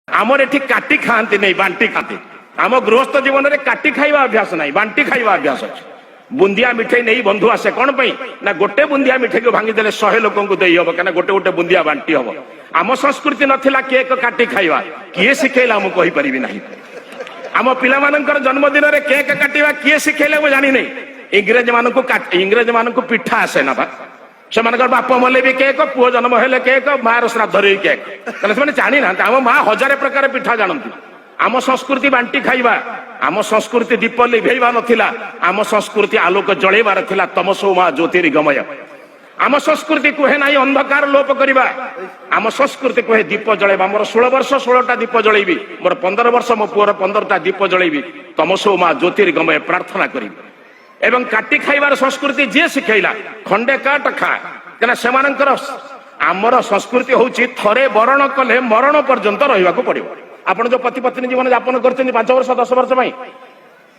ଆମର ଏଠି କାଟି ଖାଆନ୍ତି ନାହିଁ, ବାଣ୍ଟି ଖାଆନ୍ତି। ଆମ ଗୃହସ୍ଥ ଜୀବନରେ କାଟି ଖାଇବା ଅଭ୍ୟାସ ନାହିଁ, ବାଣ୍ଟି ଖାଇବା ଅଭ୍ୟାସ ଅଛି। ବୁନ୍ଦିଆ ମିଠେଇ ନେଇ ବନ୍ଧୁ ଆସେ କଣ ପାଇଁ ନା, ଗୋଟେ ବୁନ୍ଦିଆ ମିଠେଇକୁ ଭାଙ୍ଗିଦେଲେ 100 ଲୋକଙ୍କୁ ଦେଇ ହବ, କାହିଁକିନା ଗୋଟେ ଗୋଟେ ବୁନ୍ଦିଆ ବାଣ୍ଟି ହବ। ଆମ ସଂସ୍କୃତି ନଥିଲା କେକ୍ କାଟି ଖାଇବା। କିଏ ଶିଖେଇଲା ମୁଁ କହିପାରିବି ନାହିଁ। ଆମ ପିଲାମାନଙ୍କର ଜନ୍ମଦିନରେ କେକ୍ କାଟିବା କିଏ ଶିଖେଇଲେ ମୁଁ ଜାଣିନି। ଇଂରେଜ ମାନଙ୍କୁ ପିଠା ଆସେ ନା ବା। ସେମାନଙ୍କର ବାପ ମଲେ ବି କେକ୍, ପୁଅ ଜନ୍ମ ହେଲେ କେକ୍, ମାର ଶ୍ରାଦ୍ଧରେ ବି କେକ୍। ତାହେଲେ ସେମାନେ ଜାଣିନାହାନ୍ତି। ଆମ ମା ହଜାରେ ପ୍ରକାର ପିଠା ଜାଣନ୍ତି। ଆମ ସଂସ୍କୃତି ବାଣ୍ଟି ଖାଇବା। ଆମ ସଂସ୍କୃତି ଦୀପ ଲିଭେଇବା ନଥିଲା, ଆମ ସଂସ୍କୃତି ଆଲୋକ ଜଳେଇବାର ଥିଲା। ତମସୋ ମା ଜ୍ୟୋତିର୍ଗମୟ। ଆମ ସଂସ୍କୃତି କୁହେ ନାହିଁ ଅନ୍ଧକାର ଲୋପ କରିବା, ଆମ ସଂସ୍କୃତି କୁହେ ଦୀପ ଜଳେଇବା। ମୋର 16 ବର୍ଷ, 16ଟା ଦୀପ ଜଳେଇବି। ମୋର 15 ବର୍ଷ, ମୋ ପୁଅର 15ଟା ଦୀପ ଜଳେଇବି। ତମସୋ ମା ଜ୍ୟୋତିର୍ଗମୟ ପ୍ରାର୍ଥନା କରିବି। ଏବଂ କାଟି ଖାଇବାର ସଂସ୍କୃତି ଯିଏ ଶିଖେଇଲା, ଖଣ୍ଡେ କାଟ ଖା। କାହିଁକିନା ସେମାନଙ୍କର, ଆମର ସଂସ୍କୃତି ହଉଛି ଥରେ ବରଣ କଲେ ମରଣ ପର୍ଯ୍ୟନ୍ତ ରହିବାକୁ ପଡିବ। ଆପଣ ଯୋଉ ପତି ପତ୍ନୀ ଜୀବନ ଯାପନ କରିଛନ୍ତି 5 ବର୍ଷ, 10 ବର୍ଷ ପାଇଁ,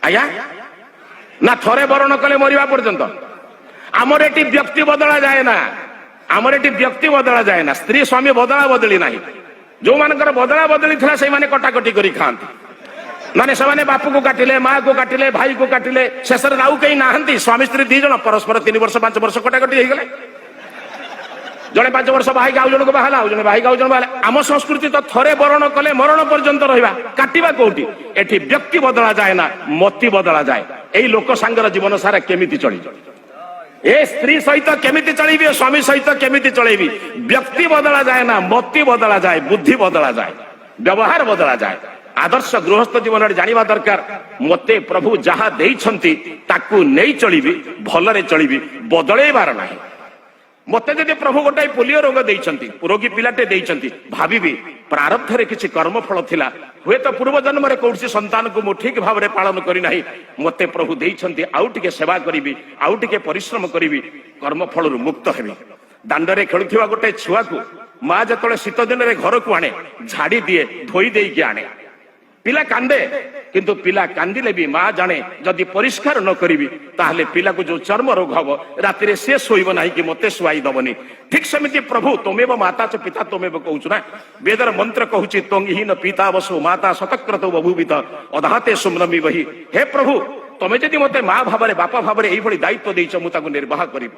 ଆଜ୍ଞା, ନା ଥରେ ବରଣ କଲେ ମରିବା ପର୍ଯ୍ୟନ୍ତ? ଆମର ଏଠି ବ୍ୟକ୍ତି ବଦଳା ଯାଏ ନା। ଆମର ଏଠି ବ୍ୟକ୍ତି ବଦଳା ଯାଏ ନା। ସ୍ତ୍ରୀ ସ୍ୱାମୀ ବଦଳା ବଦଳି ନାହିଁ। ଯୋଉମାନଙ୍କର ବଦଳା ବଦଳି ଥିଲା, ସେଇମାନେ କଟାକଟି କରି ଖାଆନ୍ତି। ମାନେ ସେମାନେ ବାପୁକୁ କାଟିଲେ, ମାକୁ କାଟିଲେ, ଭାଇକୁ କାଟିଲେ, ଶେଷରେ ଆଉ କେହି ନାହାନ୍ତି। ସ୍ୱାମୀ ସ୍ତ୍ରୀ ଦି ଜଣ ପରସ୍ପର 3 ବର୍ଷ, 5 ବର୍ଷ କଟାକଟି ହେଇଗଲେ। ଜଣେ 5 ବର୍ଷ ବାହାଇକି ଆଉ ଜଣକୁ ବାହାଲା, ଆଉ ଜଣେ ବାହାଇକି ଆଉ ଜଣେ ବାହାଲା। ଆମ ସଂସ୍କୃତି ତ ଥରେ ବରଣ କଲେ ମରଣ ପର୍ଯ୍ୟନ୍ତ ରହିବା। କାଟିବା କୋଉଠି? ଏଠି ବ୍ୟକ୍ତି ବଦଳା ଯାଏ ନା, ମତି ବଦଳା ଯାଏ। ଏଇ ଲୋକ ସାଙ୍ଗର ଜୀବନ ସାରା କେମିତି ଚଳିବ, ଏ ସ୍ତ୍ରୀ ସହିତ କେମିତି ଚଳିବି, ଏ ସ୍ୱାମୀ ସହିତ କେମିତି ଚଳେଇବି? ବ୍ୟକ୍ତି ବଦଳା ଯାଏ ନା, ମତି ବଦଳା ଯାଏ, ବୁଦ୍ଧି ବଦଳା ଯାଏ, ବ୍ୟବହାର ବଦଳା ଯାଏ। ଆଦର୍ଶ ଗୃହସ୍ଥ ଜୀବନରେ ଜାଣିବା ଦରକାର, ମତେ ପ୍ରଭୁ ଯାହା ଦେଇଛନ୍ତି ତାକୁ ନେଇ ଚଳିବି, ଭଲରେ ଚଳିବି, ବଦଳେଇବାର ନାହିଁ। ମତେ ଯଦି ପ୍ରଭୁ ଗୋଟାଏ ପୋଲିଓ ରୋଗ ଦେଇଛନ୍ତି, ରୋଗୀ ପିଲାଟେ ଦେଇଛନ୍ତି, ଭାବିବି ପ୍ରାରବ୍ଧରେ କିଛି କର୍ମଫଳ ଥିଲା। ହୁଏତ ପୂର୍ବ ଜନ୍ମରେ କୌଣସି ସନ୍ତାନକୁ ମୁଁ ଠିକ ଭାବରେ ପାଳନ କରିନାହିଁ। ମତେ ପ୍ରଭୁ ଦେଇଛନ୍ତି, ଆଉ ଟିକେ ସେବା କରିବି, ଆଉ ଟିକେ ପରିଶ୍ରମ କରିବି, କର୍ମଫଳରୁ ମୁକ୍ତ ହେବି। ଦାଣ୍ଡରେ ଖେଳୁଥିବା ଗୋଟେ ଛୁଆକୁ ମା ଯେତେବେଳେ ଶୀତ ଦିନରେ ଘରକୁ ଆଣେ, ଝାଡି ଦିଏ, ଧୋଇ ଦେଇକି ଆଣେ। ପିଲା କାନ୍ଦେ, କିନ୍ତୁ ପିଲା କାନ୍ଦିଲେ ବି ମା ଜାଣେ, ଯଦି ପରିଷ୍କାର ନ କରିବି ତାହେଲେ ପିଲାକୁ ଯୋଉ ଚର୍ମ ରୋଗ ହବ, ରାତିରେ ସେ ଶୋଇବ ନାହିଁ କି ମତେ ଶୁଆଇ ଦବନି। ଠିକ ସେମିତି ପ୍ରଭୁ ତ୍ୱମେବ ମାତା ଚ ପିତା ତ୍ୱମେବ କହୁଛୁ ନା, ବେଦର ମନ୍ତ୍ର କହୁଛି, ତ୍ୱଂ ହି ନଃ ପିତା ବସୁ ମାତା ଶତକ୍ରତୌ ବଭୂବିଥ ଅଧାତେ ସୁମ୍ନମି ବହି। ହେ ପ୍ରଭୁ, ତମେ ଯଦି ମତେ ମା ଭାବରେ, ବାପା ଭାବରେ ଏଇଭଳି ଦାୟିତ୍ୱ ଦେଇଛ, ମୁଁ ତାକୁ ନିର୍ବାହ କରିବି।